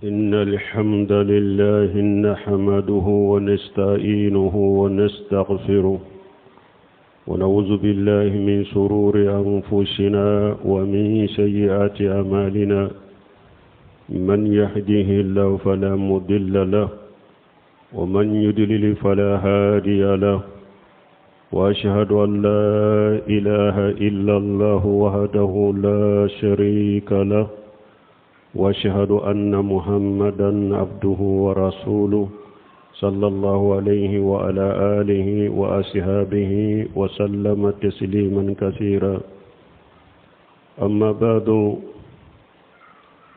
إن الحمد لله نحمده ونستعينه ونستغفره ونعوذ بالله من شرور أنفسنا ومن سيئات أعمالنا من يهده الله فلا مضل له ومن يضلل فلا هادي له وأشهد أن لا إله إلا الله وحده لا شريك له واشهد ان محمدا عبده ورسوله صلى الله عليه وعلى اله واصحابه وسلم تسليما كثيرا اما بعد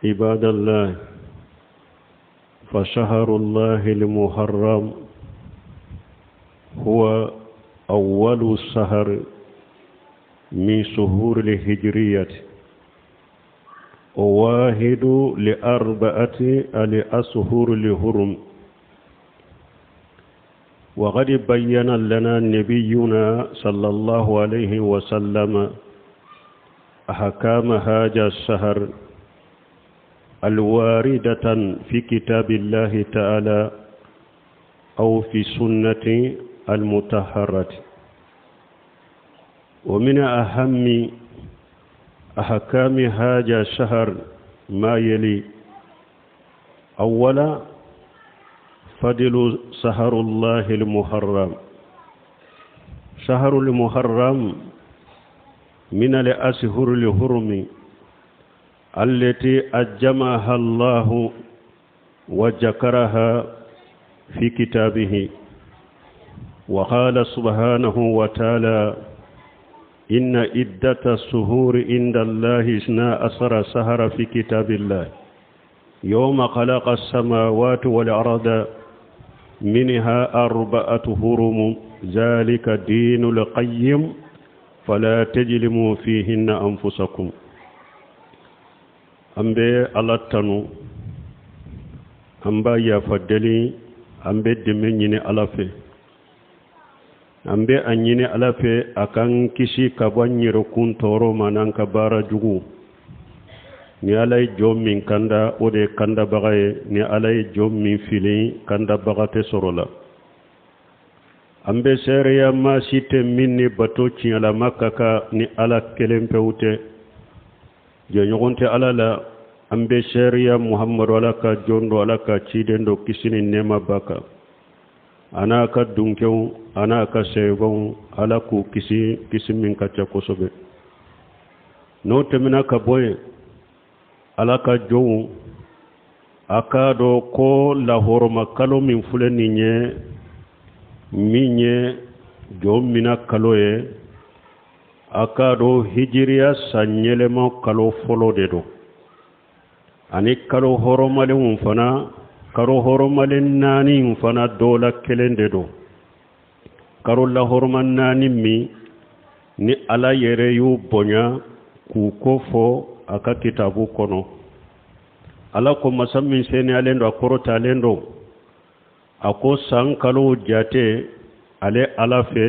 عباد الله فشهر الله المحرم هو اول شهر من شهور الهجريه وواحد لأربعة الأشهر الحرم وقد بين لنا نبينا صلى الله عليه وسلم أحكام هذا الشهر الواردة في كتاب الله تعالى أو في سنة المطهرة ومن أهم أحكام هذا الشهر ما يلي أولا فضل سهر الله المحرم شهر المحرم من الأشهر الحرم التي أجمعها الله وذكرها في كتابه وقال سبحانه وتعالى إن عدة الشهور عند الله اثنا عشر شهر في كتاب الله يوم خلق السماوات والأرض منها أربعة هرم ذلك دين القيم فلا تجلموا فيهن أنفسكم an bɛ ala tanu an b'a yafa deli an bɛ dɛmɛ ɲini ala fɛ an bɛ a ɲini ala fɛ a k'an kisi ka bɔ an yɛrɛkun tɔɔrɔ ma n'an ka baara jugu ni ala ye jɔn min kanda o de ye kandabaga ye ni ala ye jɔn min fili kandabaga tɛ sɔrɔ la an bɛ seereya maa si tɛ min ni bato tiɲɛlama ka kan ni ala kelen pewu tɛ jɛɲɔgɔn tɛ ala la an bɛ seereya muhamadu ala ka jɔn don ala ka ciden don kisi ni nɛɛma b'a kan a n'a ka dunkew a n'a ka sahabaw ala k'u kisi kisi min ka ca kosɛbɛ n'o tɛmɛna ka bɔ yen ala ka jɔnw a k'a dɔn ko lahɔrɔma kalo min filɛ nin ye min ye jɔn mina kalo ye a k'a dɔn hijiriya san yɛlɛma kalo fɔlɔ de don ani kalo hɔrɔmalenw fana kalo hɔrɔmalen naani fana dɔ la kelen de don kalo lahɔrɔma naani min ni ala yɛrɛ y'u bonya k'u ko fɔ a ka kitabu kɔnɔ ala ko masa min seniyalen don a kɔrɔtalen don a ko san kalo jate ale ala fɛ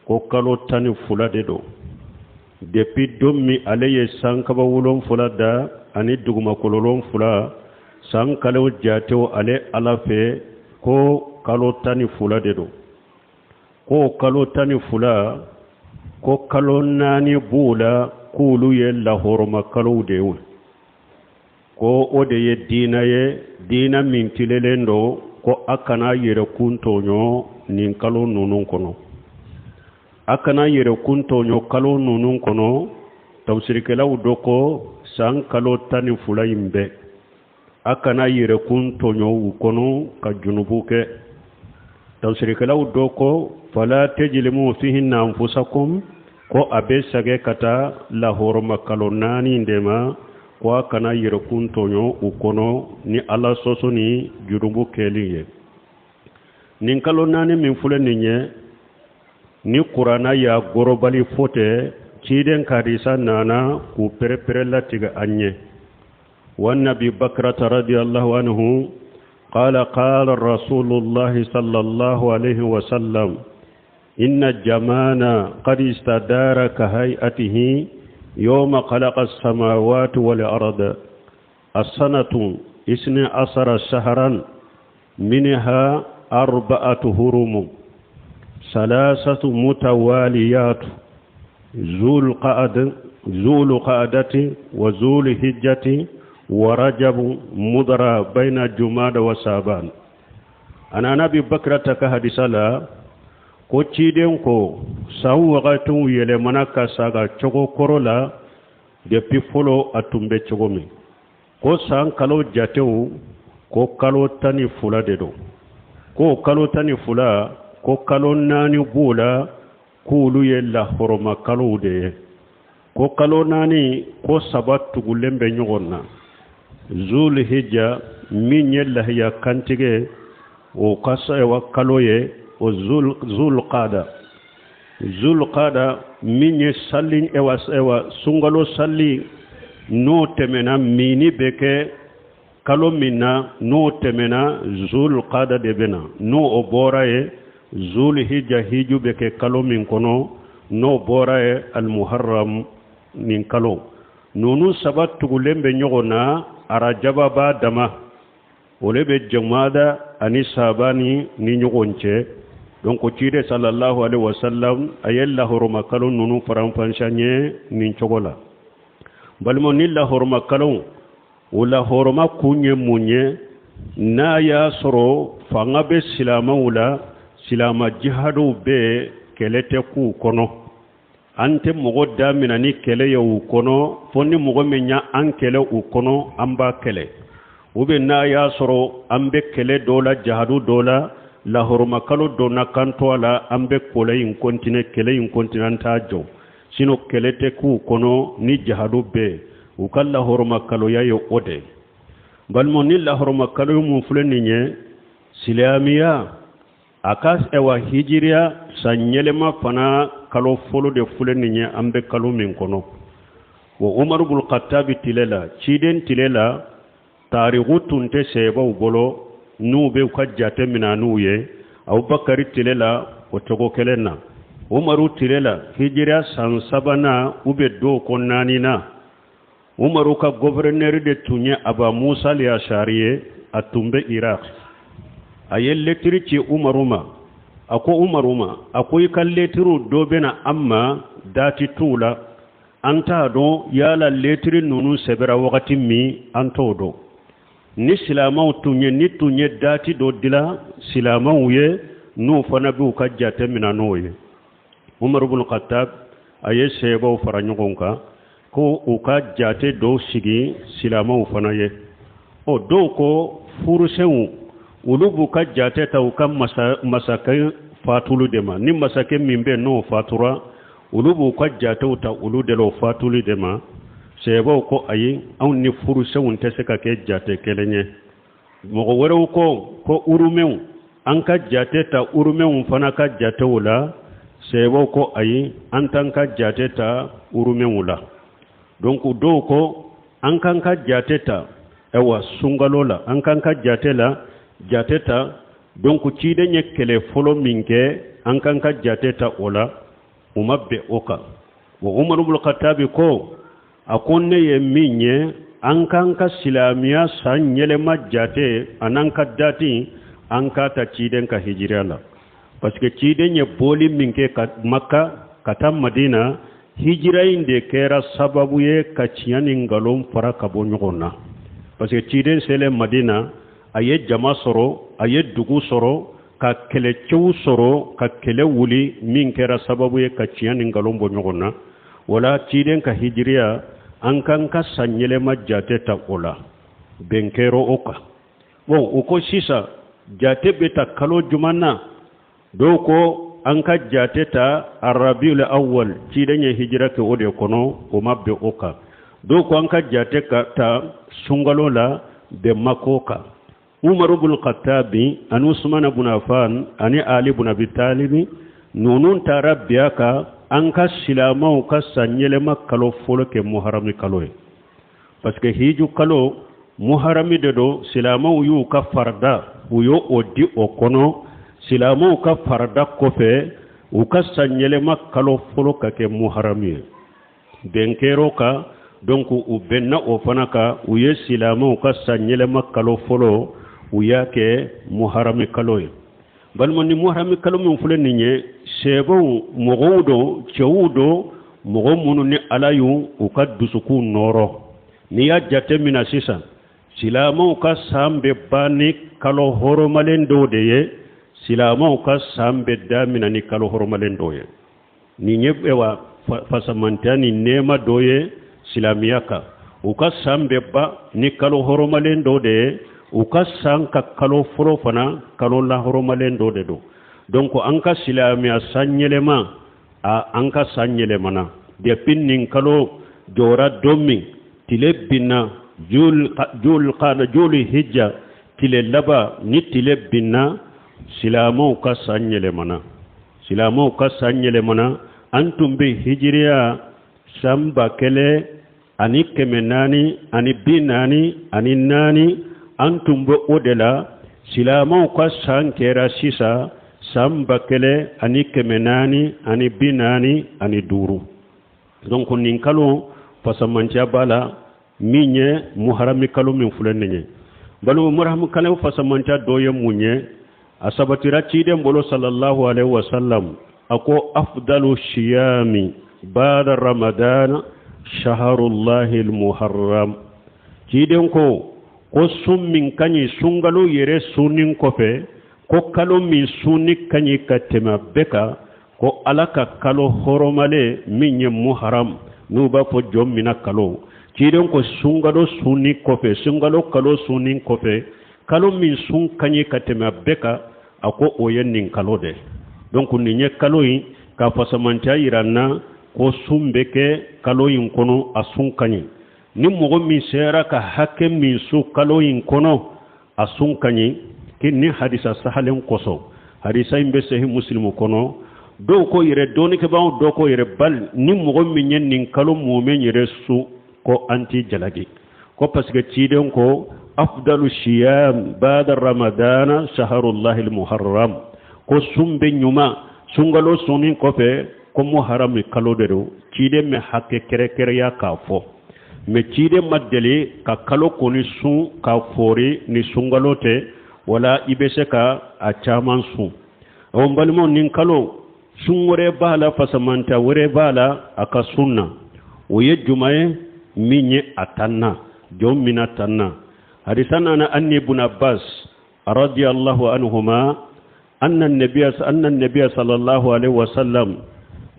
ko kalo 12 de don depuis don min ale ye sankaba wolonfila da ani dugumakolo wolonfila san kalo jatew ale ala fɛ ko kalo 12 de don ko kalo 12 ko kalo naani b'u la k'olu ye lahɔrɔma kalow de ye ko o de ye diina ye diina min tilelen don ko a kana yɛrɛkun tɔɲɔ nin kalo ninnu kɔnɔ a kana yɛrɛkun tɔɲɔ kalo ninnu kɔnɔ tafsirikɛlaw dɔ ko san kalo 12 in bɛɛ a kana yɛrɛkun tɔɲɔ u kɔnɔ ka junubu kɛ tafsirikɛlaw dɔ ko fala tejilimu fihinna anfusakum ko a bɛ sagɛ ka taa lahɔrɔma kalo naani de ma ko a kana yɛrɛkun tɔɲɔ u kɔnɔ ni ala sɔsɔ ni jurumu kɛli ye nin kalo naani min filɛ nin ye ni kuranna y'a gɔrɔbali fɔ tɛ ciden ka hadisa nana k'u pɛrɛpɛrɛ latigɛ an ye وعن أبي بكرة رضي الله عنه قال قال رسول الله صلى الله عليه وسلم إن الجمان قد استدار كهيئته يوم خلق السماوات والأرض السنة isni asara shaharan minha arba'atu hurumu salasatu mutawaliyatu zul qa'ad zul qa'adati wa zul hijjati wa rajabu mudara baina jumada wa saban. Ana nabi bakrata ka hadisa la ko ciden ko san wagatiw yɛlɛmana ka saga cogo kɔrɔ la depuis fɔlɔ a tun bɛ cogo min, ko san kalo jatew ko kalo 12 de don, ko kalo 12, ko kalo 4 b'o la k'olu ye lahɔrɔma kalow de ye, ko kalo 4 ko 3 tugulen bɛ ɲɔgɔn na. Zul hijja min ye lahiya kantigɛ o ka sawa kalo ye, o zul qada, zul qada min ye sali ewa ewa sunkalo sali n'o tɛmɛna mini bɛ kɛ kalo min na, n'o tɛmɛna zul qada de bɛ na, n'o o bɔra ye zul hijja hiju bɛ kɛ kalo min kɔnɔ, n'o bɔra ye almuharram. Nin kalo ninnu 3 tugulen bɛ ɲɔgɔn na, arajaba b'a dama, o le bɛ jumada ani sabani ni ɲɔgɔn cɛ. Donc ciden sallallahu alaihi wasallam a ye lahɔrɔma kalo ninnu faranfasiya ye nin cogo la. Balima, ni lahɔrɔma kalo o lahɔrɔma kun ye mun ye? N'a y'a sɔrɔ fanga bɛ silamɛw la, silama jihadiw bɛ kɛlɛ tɛ k'u kɔnɔ, an tɛ mɔgɔ damina ni kɛlɛ ye u kɔnɔ, fo ni mɔgɔ min ya an kɛlɛ u kɔnɔ an b'a kɛlɛ, ou bien n'a y'a sɔrɔ an bɛ kɛlɛ dɔ la, jihadu dɔ la, lahɔrɔma kalo donna kan to a la, an bɛ kɛlɛ in continuer, kɛlɛ in continuer, an t'a jɔ. Sinon kɛlɛ tɛ k'u kɔnɔ ni jihadu bɛ u ka lahɔrɔma kaloya ye o de. Balima, ni lahɔrɔma kalo mun filɛ nin ye, silamɛya a ka ɛwa hijiriya san yɛlɛma fana kalo fɔlɔ de filɛ nin ye, an bɛ kalo min kɔnɔ. Wa Umaru bul Khattabi tile la, ciden tile la, tariku tun tɛ sɛbaw bolo n'u bɛ u ka jate minɛ n'u ye. Abubakari tile la o cogo kelen na, Umaru tile la hijiriya san sabanan u bɛ dɔw ko naaninan, Umaru ka gouverneur de tun ye Aba Musa al-Ashari ye, a tun bɛ Irak. A ye lettre ci Umaru ma, a ko Umaru ma, a ko i ka lettre dɔ bɛna an ma, date t'u la, an t'a dɔn yala lettre ninnu sɛbɛra wagati min, an t'o dɔn. Ni silamɛw tun ye ni tun ye date dɔ dila silamɛw ye, n'u fana b'u ka jate minɛ n'o ye. Umaru ibn Khattab a ye sɛbɛw fara ɲɔgɔn kan ko u ka jate dɔw sigi silamɛw fana ye. Ɔ dɔw ko furusenw olu b'u ka jate ta u ka masakɛ fatulu de ma, ni masakɛ min bɛ n'o fatura, olu b'u ka jatew ta olu de la o fatuli de ma. Sɛbɛw ko ayi, anw ni furusenw tɛ se ka kɛ jate kelen ye. Mɔgɔ wɛrɛw ko ko urumɛnw, an ka jate ta urumɛnw fana ka jatew la. Sɛbɛw ko ayi, an t'an ka jate ta urumɛnw la. Donc dɔw ko an k'an ka jate ta ayiwa sunkalo la, an k'an ka jate la jate ta, donc ciden ye kɛlɛ fɔlɔ min kɛ, an k'an ka jate ta o la. U ma bɛn o kan. Wa Umaru ibn Khattabi ko, a ko ne ye min ye, an k'an ka silamɛya san yɛlɛma jate an'an ka date, an k'a ta ciden ka hijiriya la, parce que ciden ye bɔli min kɛ ka Maka ka taa Madina, hijira in de kɛra sababu ye ka tiɲɛ ni nkalon fara ka bɔ ɲɔgɔn na, parce que ciden selen Madina, a ye jama sɔrɔ, a ye dugu sɔrɔ, ka kɛlɛcɛw sɔrɔ, ka kɛlɛ wuli min kɛra sababu ye ka tiɲɛ ni nkalon bɔ ɲɔgɔn na. Wala ciden ka hijiriya, an k'an ka san yɛlɛma jate ta o la, bɛn kɛra o kan. Bon, u ko sisan jate bɛ ta kalo jumɛn na? Dɔw ko an ka jate ta arabiul awwal, ciden ye hijira kɛ o de kɔnɔ, o ma bɛn o kan. Dɔw ko an ka jate ka ta sunkalo la, bɛn ma k'o kan. Umaru bun Khattabi ani Usumana bun Affan ani Ali bun Abi Talibi ninnu taara bɛn a kan, an ka silamɛw ka san yɛlɛma kalo fɔlɔ kɛ muharami kalo ye, parce que hiju kalo muharami de don. Silamɛw y'u ka farida, u y'o o di o kɔnɔ. Silamɛw ka farida kɔfɛ, u ka san yɛlɛma kalo fɔlɔ ka kɛ muharami ye, bɛn kɛr'o kan. Donc u bɛnna o fana kan, u ye silamɛw ka san yɛlɛma kalo fɔlɔ, u y'a kɛ muharami kalo ye. Balima, ni muharami kalo min filɛ nin ye, sɛbɛw mɔgɔw don, cɛw don, mɔgɔ minnu ni Ala y'u u ka dusukun nɔɔrɔ. N'i y'a jate minɛ sisan, silamɛw ka san bɛ ban ni kalo hɔrɔmalen dɔw de ye, silamɛw ka san bɛ damina ni kalo hɔrɔmalen dɔw ye. Nin ye ewa fasamantiya ni nɛɛma dɔ ye silamɛya kan. U ka san bɛ ban ni kalo hɔrɔmalen dɔ de ye, u ka san ka kalo fɔlɔ fana, kalo lahɔrɔmalen dɔ de don. Donc an ka silamɛya san yɛlɛma, a an ka san yɛlɛmana depuis nin kalo jɔra don min, tile binna jul juli hijja tile laban ni tile binna, silamɛw ka san yɛlɛmana, silamɛw ka san yɛlɛmana. An tun bɛ hijiriya san 1444, an tun bɛ o de la. Silamɛw ka san kɛra sisan san 1445. Donc nin kalo fasamantiya b'a la, min ye muharami kalo min filɛ nin ye. Balima, muharami kalo fasamantiya dɔ ye mun ye? A sabatira ciden bolo sallallahu alaihi wasallam, a ko: afdalu siyami bada ramadan shaharullahi almuharram. Ciden ko sun min ka ɲi sunkalo yɛrɛ sunni kɔfɛ, ko kalo min sunni ka ɲi ka tɛmɛ bɛɛ kan, ko Ala ka kalo hɔrɔmalen min ye muharam, n'u b'a fɔ jɔn mina kalo. Ciden ko sunkalo sunni kɔfɛ, sunkalo kalo sunni kɔfɛ, kalo min sun ka ɲi ka tɛmɛ bɛɛ kan, a ko o ye nin kalo de. Donc nin ye kalo in ka fasamantiya yira n na ko sun bɛ kɛ kalo in kɔnɔ, a sun ka ɲi. Ni mɔgɔ min sera ka hakɛ min sun kalo in kɔnɔ, a sun ka ɲi ni hadisa sahalen kosɔn. Hadisa in bɛ sahih Muslimu kɔnɔ. Dɔw ko yɛrɛ, dɔɔnikɛbaaw dɔw ko yɛrɛ, bali ni mɔgɔ min ye nin kalo mumɛ yɛrɛ sun, ko an t'i jalaki, ko parce que ciden ko afdalu siyam bada ramadana shaharullahi almuharram, ko sun bɛ ɲuman sunkalo sunni kɔfɛ, ko muharami kalo de don. Ciden bɛ hakɛ kɛrɛkɛrɛya k'a fɔ, mais ciden ma deli ka kalo kɔni sun ka foori ni sunkalo tɛ, wala i bɛ se ka a caman sun. Ɔ n balimaw, nin kalo sun wɛrɛ b'a la, fasamanta wɛrɛ b'a la a ka sun na. O ye juma ye min ye a tanna, jɔn mina tanna. Hadisa nana an ibn Abbas radiyallahu anhuma anna النبي صلى الله عليه وسلم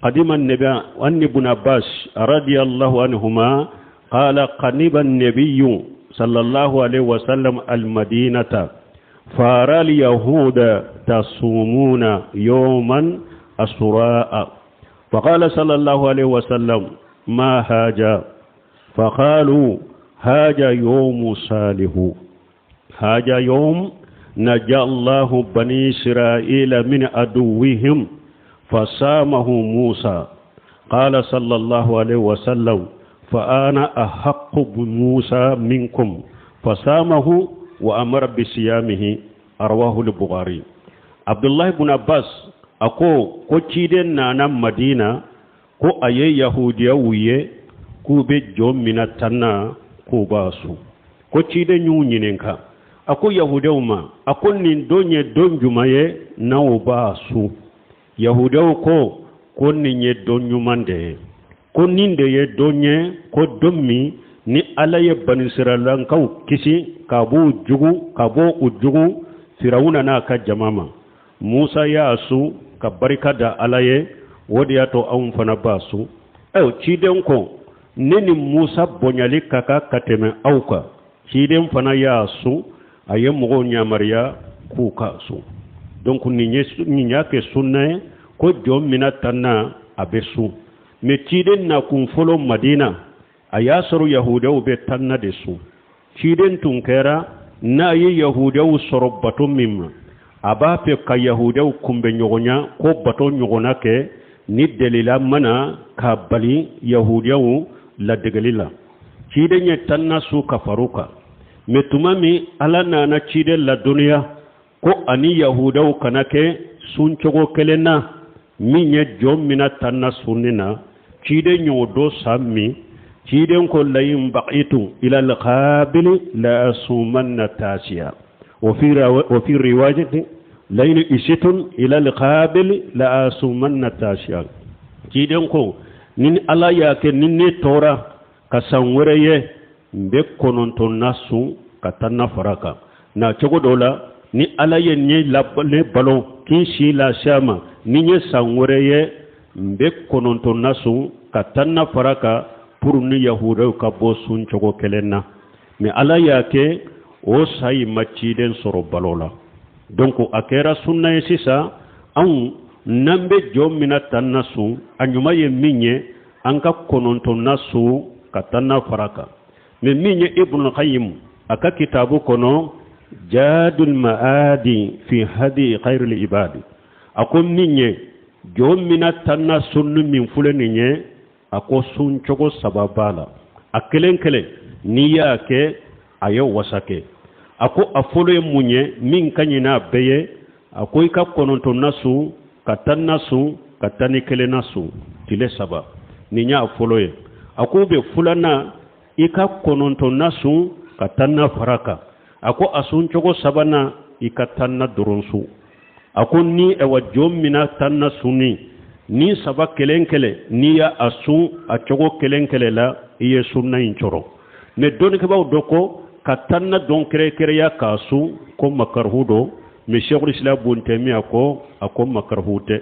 قدم النبي، أن ابن عباس رضي الله عنهما قال: قدم النبي صلى الله عليه وسلم المدينة فرأى اليهود تصومون يوما عاشوراء، فقال صلى الله عليه وسلم: ما هذا؟ فقالوا: هذا يوم صالح، هذا يوم نجى الله بني إسرائيل من عدوهم فصامه موسى. قال صلى الله عليه وسلم: فأنا أحق بموسى منكم. فصامه وأمر بصيامه. رواه البخاري. عبد الله بن عباس a ko ko ciden nana Madina, ko a ye yahudiyaw ye k'u bɛ jɔ mina tanna, k'u b'a sun. Ko ciden y'u ɲininka, a ko yahudiyaw ma, a ko nin don ye don jumɛn ye n'aw b'a sun? Yahudiyaw ko ko nin ye don ɲuman de ye, ko nin de ye don ye, ko don min ni Ala ye banisiralankaw kisi ka b'u jugu, ka bɔ u jugu Firawuna n'a ka jama ma. Musa y'a sun ka barika da Ala ye, o de y'a to anw fana b'a sun. Ayiwa, ciden ko ne ni Musa bonyali ka kan ka tɛmɛ aw kan. Ciden fana y'a sun, a ye mɔgɔw yamaruya k'u k'a sun. Donc nin ye nin y'a kɛ sunna ye ko jɔn mina tanna, a bɛ sun. Mais ciden nakun fɔlɔ Madina, a y'a sɔrɔ yahudaw bɛ tanna de sun. Ciden tun kɛra n'a ye yahudaw sɔrɔ bato min ma, a b'a fɛ ka yahudaw kunbɛ ɲɔgɔnya ko bato ɲɔgɔnna kɛ ni delila mana k'a bali yahudiyaw ladegeli la. Ciden ye tanna su ka far'u kan. Mais tuma min Ala nana ciden ladɔnniya ko ani yahudaw kana kɛ sun cogo kelen na min ye jɔn mina tanna sunni na, ciden y'o dɔ san min. Ciden ko layin baqitu ila alqabili la asumanna tasiya wa fi riwayati layin isitun ila alqabili la asumanna tasiya. Ciden ko ni Ala y'a kɛ ni ne tora ka san wɛrɛ ye, n bɛ kɔnɔntɔnna sun ka tanna fara kan. Na cogo dɔ la, ni Ala ye ne ne balo k'i si lase a ma, ni n ye san wɛrɛ ye, n bɛ kɔnɔntɔnna sun ka tanna fara kan pour ni yahudaw ka bɔ sun cogo kelen na. Mais Ala y'a kɛ o sa in ma ciden sɔrɔ balo la. Donc a kɛra sunna ye. Sisan anw n'an bɛ jɔ min na tanna sun, a ɲuman ye min ye, an ka kɔnɔntɔnna sun ka tanna fara kan. Mais min ye Ibn Qayyim a ka kitabu kɔnɔ, Jadul Ma'adi fi hadi khairil ibadi, a ko min ye jɔ min na tanna sunni min filɛ nin ye, a ko sun cogo saba b'a la, a kelen kelen n'i y'a kɛ a ye wasa kɛ. A ko a fɔlɔ ye mun ye min ka ɲi n'a bɛɛ ye? A ko i ka kɔnɔntɔnna sun ka tanna sun ka 11nan sun, tile saba, nin y'a fɔlɔ ye. A ko bɛ filanan, i ka kɔnɔntɔnna sun ka tanna fara kan. A ko a sun cogo sabanan, i ka tanna dɔrɔn sun. A ko ni ɛwa jɔn mina tanna sunni ni saba kelen kelen, n'i y'a a sun a cogo kelen kelen la, i ye sunna in cɔrɔ. Mais dɔnnikɛbaaw dɔ ko ka tanna dɔn kɛrɛkɛrɛya k'a sun ko makaruhu don. Mais Sheikhul Islam Bun Taymiya ko, a ko makaruhu tɛ,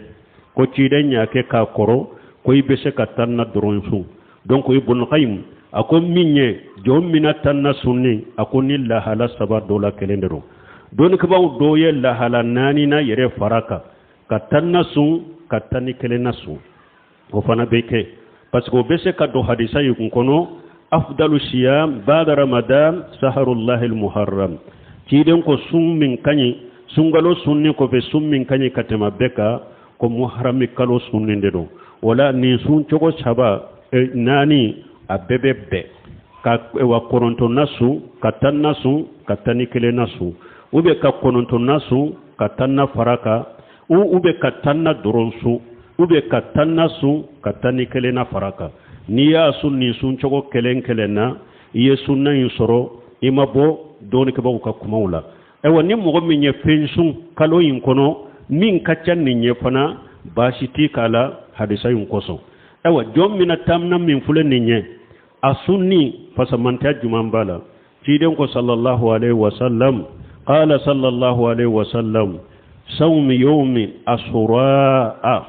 ko ciden y'a kɛ k'a kɔrɔ, ko i bɛ se ka tanna dɔrɔn sun. Donc Ibn Qayyim a ko min ye jɔn mina tanna sunni, a ko ni lahala saba dɔ la kelen de don. Dɔnnikɛbaaw dɔw ye lahala naani na yɛrɛ fara kan, ka tanna sun ka 11na sun, o fana bɛ kɛ parce que o bɛ se ka don hadisa yi kun kɔnɔ: afdalu siyam ba'da ramadan saharullahi almuharram. Ciden ko sun min ka ɲi sunkalo sunni kɔfɛ, sun min ka ɲi ka tɛmɛ bɛɛ kan, ko muharrami kalo sunni de don. O la nin sun cogo saba naani, a bɛɛ bɛ bɛn ka wa kɔnɔntɔnna sun ka tanna sun ka 11na sun, ou bien ka kɔnɔntɔnna sun ka tanna fara kan, ou bien ka tanna dɔrɔn sun, ou bien ka tanna sun ka 11na fara kan. N'i y'a sun nin sun cogo kelen kelen na, i ye sunna in sɔrɔ, i ma bɔ dɔɔnikɛbaaw ka kumaw la. Ayiwa, ni mɔgɔ min ye fɛn sun kalo in kɔnɔ min ka ca nin ye fana, baasi t'i k'a la hadisa in kosɔn. Ayiwa, jɔn mina taamina min filɛ nin ye, a sunni fasamantiya juman b'a la? Ciden ko sallallahu alaihi wasallam, qala sallallahu alaihi wasallam: sawmi yawmi asura'a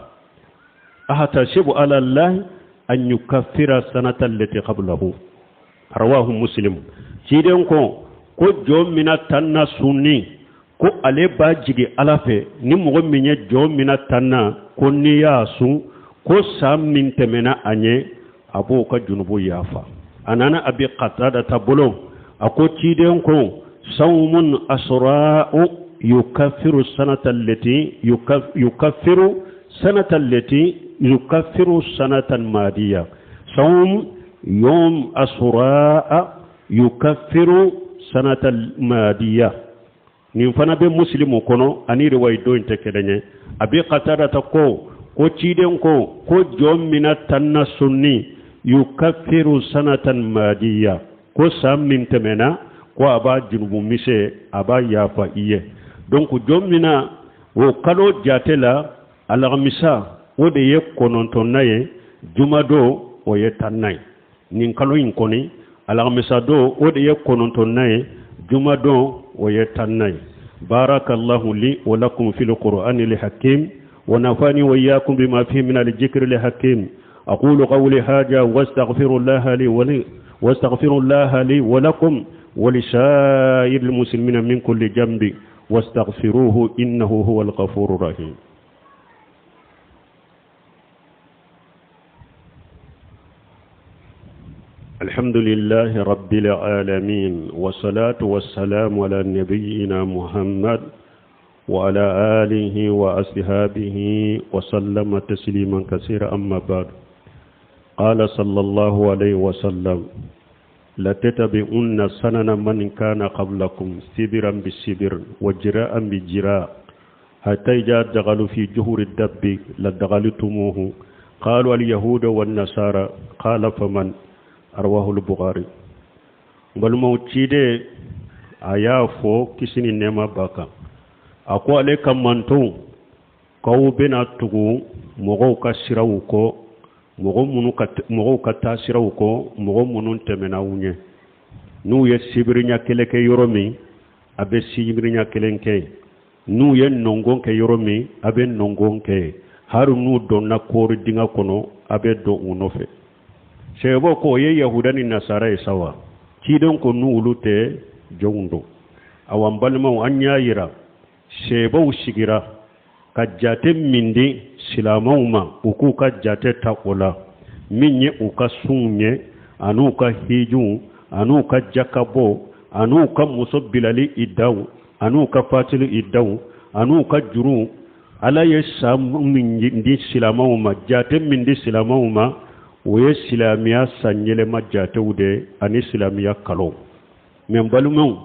ahtasibu ala Allah an yukaffira sanata allati qablahu, rawahu Muslim. Ciden ko ko jɔn mina tanna sunni, ko ale b'a jigi Ala fɛ, ni mɔgɔ min ye jɔn mina tanna, ko n'i y'a sun, ko san min tɛmɛna a ɲɛ, a b'o ka junubu yafa. A nana Abi Qatada ta bolo, a ko ciden ko sawmun asra'u yukaffiru sanata allati yukaffiru sanata allati yukaffiru sanatan madiya, sawm yawm asra'a yukaffiru sanata madiya. Nin fana bɛ Muslimu kɔnɔ, ani riwayi dɔ in tɛ kelen ye. Abi Qatada ta ko ko ciden ko ko jɔn mina tanna sunni yukaffiru sanatan madiya, ko san min tɛmɛna, ko a b'a junubu mise, a b'a yafa i ye. Donc jɔn mina o kalo jate la, alamisa o de ye kɔnɔntɔnna ye, jumadon o ye tanna ye. Nin kalo in kɔni, alamisa don o de ye kɔnɔntɔnna ye, jumadon o ye tanna ye. Barakallahu li wa lakum fil qur'ani al hakim wa nafani wa iyyakum bima fihi min al-dhikri al-hakim. Aqulu qawli hadha wastaghfirullaha li wa wastaghfirullaha li wa lakum wa lisa'iril muslimina min kulli janbi wastaghfiruhu innahu huwal ghafurur rahim. الحمد لله رب العالمين، والصلاة والسلام على نبينا محمد وعلى آله وأصحابه وسلم تسليما كثيرا. أما بعد، قال صلى الله عليه وسلم: لتتبعن سنن من كان قبلكم سبرا بالسبر وجراء بجراء حتى إذا دخلوا في جحر الضب لدخلتموه. قالوا: اليهود والنصارى. قال: فمن؟ Arwahul Bukhari. N balimaw, ciden a y'a fɔ kisi ni nɛɛma b'a kan, a ko ale ka mantonw k'aw bɛna tugu mɔgɔw ka siraw kɔ, mɔgɔ minnu ka mɔgɔw ka taa siraw kɔ, mɔgɔ minnu tɛmɛna aw ɲɛ. N'u ye sibiriɲa kelen kɛ yɔrɔ min, a bɛ sibiriɲa kelen kɛ yen. N'u ye nɔngɔn kɛ yɔrɔ min, a bɛ nɔngɔn kɛ yen. Hali n'u donna koori dingɛ kɔnɔ, a bɛ don u nɔfɛ. Sɛbɛbɔ ko o ye yahuda ni nasara ye sa wa? Ciden ko n'olu tɛ, jɔnw don? Awa, n balimaw, an y'a yira sɛbɛw sigira ka jate min di silamɛw ma, u k'u ka jate ta o la, min ye u ka sunw ye, an'u ka hijiw, an'u ka jakabɔ, an'u ka muso bilali idaw, an'u ka fatili idaw, an'u ka juruw. Ala ye san min di silamɛw ma, jate min di silamɛw ma, o ye silamɛya sanyɛlɛma jatew de ani silamɛya kalo. Mɛ n balimaw,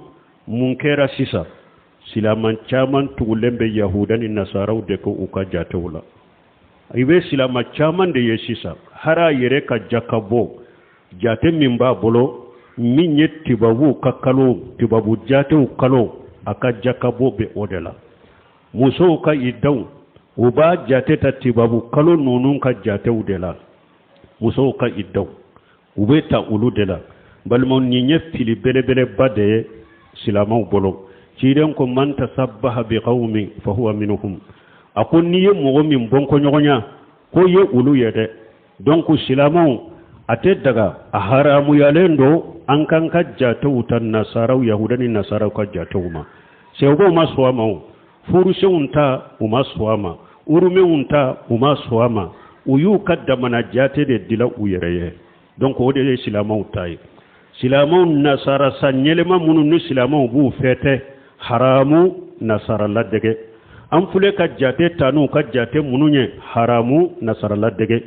mun kɛra sisan? Silaman caman tugulen bɛ yahuda ni nasaraw de kɔ u ka jatew la. I bɛ silama caman de ye sisan, hali a yɛrɛ ka jakabɔ jate min b'a bolo, min ye tubabuw ka kalo, tubabu jatew kalo, a ka jakabɔ bɛ o de la. Musow ka idaw, u b'a jate ta tubabu kalo ninnu ka jatew de la. Musow ka idaw, u bɛ ta olu de la. Balimaw, nin ye fili belebeleba de ye silamɛw bolo. Ciden ko man tasabbaha bi qawmin fa huwa minhum. A ko n'i ye mɔgɔ min bɔnkɔɲɔgɔnya, ko ye olu ye dɛ. Donc silamɛw, a tɛ daga, a haramuyalen don an k'an ka jatew ta nasaraw, yahuda ni nasaraw ka jatew ma. Sɛbɛw ma sɔn a ma, o furusenw ta, u ma sɔn a ma, urumenw ta, u ma sɔn a ma. U y'u ka damana jate de dila u yɛrɛ ye. Donc o de ye silamɛw ta ye. Silamɛw, nasara sanyɛlɛma minnu ni silamɛw b'u fɛtɛ, haramu, nasara ladege. An filɛ ka jate ta n'u ka jate minnu ye, haramu, nasara ladege.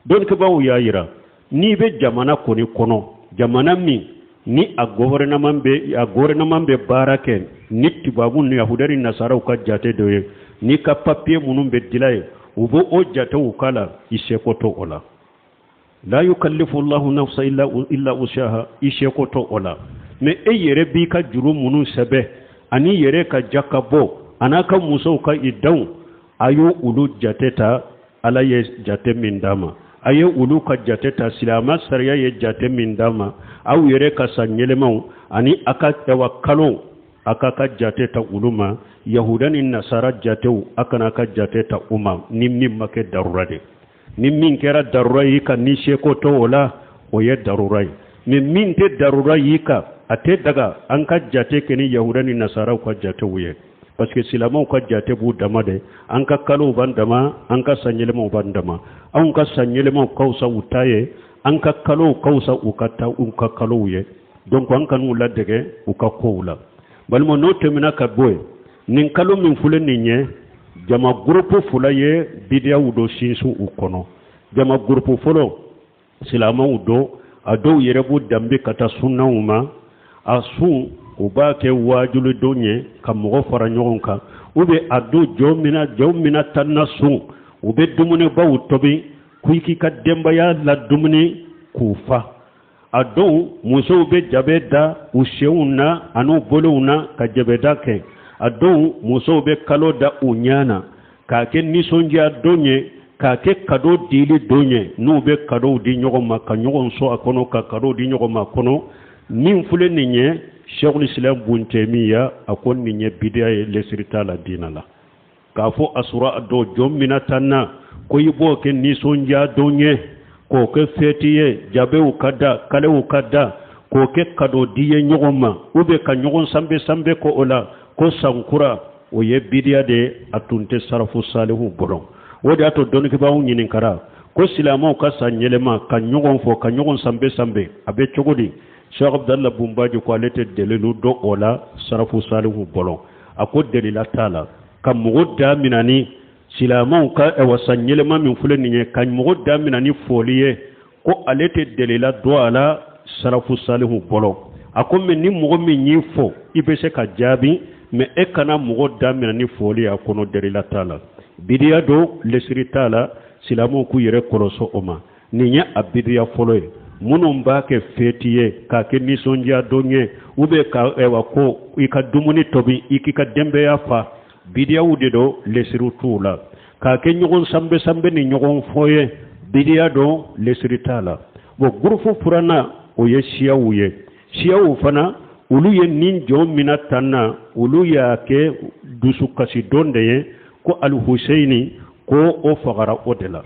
Dɔnnikɛbaaw y'a yira, n'i bɛ jamana kɔni kɔnɔ, jamana min ni a gouvernement bɛ, a gouvernement bɛ baara kɛ ni tubabu ni yahuda ni nasaraw ka jate dɔ ye, n'i ka papiye minnu bɛ dila ye, u bɛ o jatew k'a la, i seko to o la. La yukallifu Allahu nafsa illa illa wusaha, i seko to o la. Mais e yɛrɛ b'i ka juru minnu sɛbɛn, ani yɛrɛ ka jakabɔ, an'a ka musow ka idaw, a y'o olu jate ta Ala ye jate min d'a ma. A ye olu ka jate ta, silamɛ sariya ye jate min d'a ma. Aw yɛrɛ ka san yɛlɛmaw ani a ka ɛwa kalo, a k'a ka jate ta olu ma. Yahuda ni nasara jatew, a kana ka jate ta u ma, ni min ma kɛ darura de. Ni min kɛra darura y'i kan, ni seko to o la, o ye darura ye. Mais min tɛ darura y'i kan, a tɛ daga an ka jate kɛ ni yahuda ni nasaraw ka jatew ye, parce que silamɛw ka jate b'u dama de. An ka kalow b'an dama, an ka sanyɛlɛmaw b'an dama. Anw ka sanyɛlɛmaw ka fisa u ta ye, an ka kalow ka fisa u ka ta, u ka kalow ye. Donc an kan'u ladege u ka kow la. Balima, n'o tɛmɛna ka bɔ yen, nin kalo min filɛ nin ye, jama gurupu fila ye bidiyaw dɔ sinsin u kɔnɔ. Jama gurupu fɔlɔ, silamɛw don, a dɔw yɛrɛ b'u danbe ka taa sunnaw ma. A sun, u b'a kɛ waajulidon ye ka mɔgɔ fara ɲɔgɔn kan, u bɛ a don jɔn mina tan na sun, u bɛ dumunibaw tobi ko i k'i ka denbaya la dumuni k'u fa. A dɔw musow bɛ jabe da u senw na an'u bolow na ka jabeda kɛ. A dɔw musow bɛ kalo da u ɲɛ na k'a kɛ nisɔndiya don ye, k'a kɛ kado dili don ye, n'u bɛ kadow di ɲɔgɔn ma, ka ɲɔgɔn sɔn a kɔnɔ, ka kadow di ɲɔgɔn ma a kɔnɔ. Min filɛ nin ye, Sɛkul Islam Bun Tɛmiya a ko nin ye bidiya ye, lesiri t'a la diina la. K'a fɔ asura dɔ jɔn mina tan na ko i b'o kɛ nisɔndiya don ye, k'o kɛ fɛti ye, jabew ka da, kalew ka da, k'o kɛ kado di ye ɲɔgɔn ma, u bɛ ka ɲɔgɔn sanbe sanbe ko o la ko sankura, o ye bidiya de ye, a tun tɛ sarafu salihu bolo. O de y'a to dɔnnikɛbaaw ɲininkara ko silamɛw ka san yɛlɛma ka ɲɔgɔn fɔ, ka ɲɔgɔn sanbe sanbe, a bɛ cogo di? Cheikh Abdallah Bumbaji ko ale tɛ dalilu dɔn o la sarafu salihu bolo. A ko dalila t'a la ka mɔgɔ damina ni silamɛw ka ɛwa san yɛlɛma min filɛ nin ye, ka mɔgɔ damina ni foli ye, ko ale tɛ delila dɔn a la sarafu salihu bolo. A ko mais ni mɔgɔ min y'i fo, i bɛ se ka jaabi, mais e kana mɔgɔ damina ni foli a kɔnɔ, delila t'a la, bidiya don, lesiri t'a la. Silamɛw k'u yɛrɛ kɔlɔsɔ o ma. Nin ye a bidiya fɔlɔ ye. Minnu b'a kɛ feti ye, k'a kɛ nisɔndiya don ye, ou bien ka ɛwa ko i ka dumuni tobi, i k'i ka denbaya fa, bidiyaw de don, lesiriw t'u la. K'a kɛ ɲɔgɔn sanbɛ sanbɛ ni ɲɔgɔn fɔ ye, bidiya don, lesiri t'a la. Bon, gurufu furanna, o ye siyaw ye. Siyaw fana, olu ye nin jɔn mina tan na, olu y'a kɛ dusukasi don de ye, ko Alihuseyini ko o fagara o de la.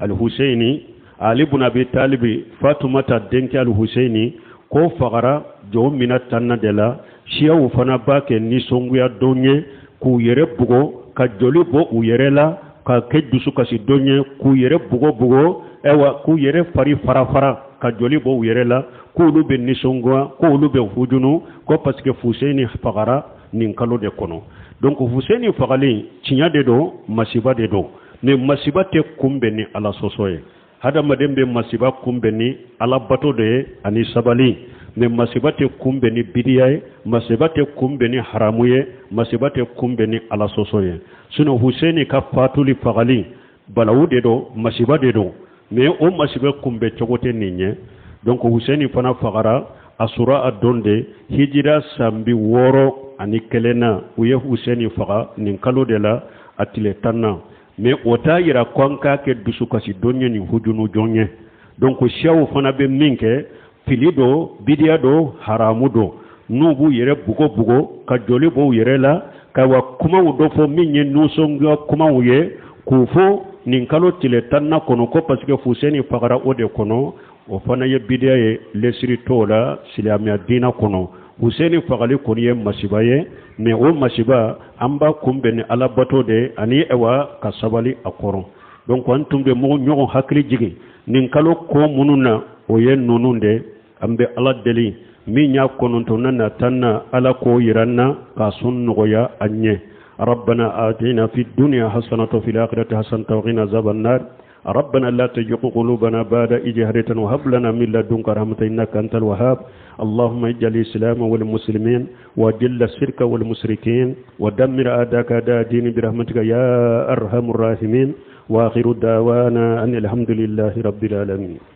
Alihuseyini, Ali bun Abi Talibi, Fatumata denkɛ Alihuseyini, k'o fagara jɔn mina tan na de la. Siyaw fana b'a kɛ nisɔngoya don ye, k'u yɛrɛ bugɔ, ka joli bɔ u yɛrɛ la, ka kɛ dusukasi don ye, k'u yɛrɛ bugɔ bugɔ, ayiwa, k'u yɛrɛ fari fara fara, ka joli bɔ u yɛrɛ la, k'olu bɛ nisɔngoya, k'olu bɛ hujunu, ko parce que Fuseyini fagara nin kalo de kɔnɔ. Donc Fuseyini fagali, tiɲɛ de don, masiba de don, mais masiba tɛ kunbɛn ni Ala sɔsɔ ye. Hadamaden bɛ masiba kunbɛn ni Ala bato de ye ani sabali, mais masiba tɛ kunbɛn ni bidiya ye, masiba tɛ kunbɛn ni haramu ye, masiba tɛ kunbɛn ni Ala sɔsɔ ye. Sinon Huseyini ka fatuli, fagali, balawu de don, masiba de don, mais o masiba kunbɛn cogo tɛ nin ye. Donc Huseyini fana fagara Asura a don de, hijira san 61 na, u ye Huseyini faga nin kalo de la, a tile 10 na. Mais o t'a yira ko an k'a kɛ dusukasi don ye, nin hujunu jɔn ye. Donc siyaw fana bɛ min kɛ, fili don, bidiya don, haramu don. N'u b'u yɛrɛ bugo bugo, ka joli bɔ u yɛrɛ la, ka wa kumaw dɔ fɔ min ye nisɔngoya kumaw ye, k'u fɔ nin kalo tile 10 na kɔnɔ, ko parce que Fuseni fagara o de kɔnɔ, o fana ye bidiya ye, lesiri t'o la silamɛya diinɛ kɔnɔ. Huseni fagali kɔni ye masiba ye, mais o masiba, an b'a kunbɛn ni Ala bato de ani ɛwa ka sabali a kɔrɔ. Donc an tun bɛ mɔgɔ ɲɔgɔn hakili jigin nin kalo ko minnu na, o ye ninnu de. An bɛ Ala deli, min y'a kɔnɔntɔnna na tan na, Ala k'o yira n na k'a sɔn nɔgɔya an ɲɛ. ربنا آتنا في الدنيا حسنة وفي الآخرة حسنة وقنا عذاب النار. ربنا لا تزغ قلوبنا بعد إذ هديتنا وهب لنا من لدنك رحمة إنك أنت الوهاب. اللهم اجعل الإسلام والمسلمين، وأذل الشرك والمشركين، ودمر أعداءك أعداء الدين برحمتك يا أرحم الراحمين. وآخر دعوانا أن الحمد لله رب العالمين.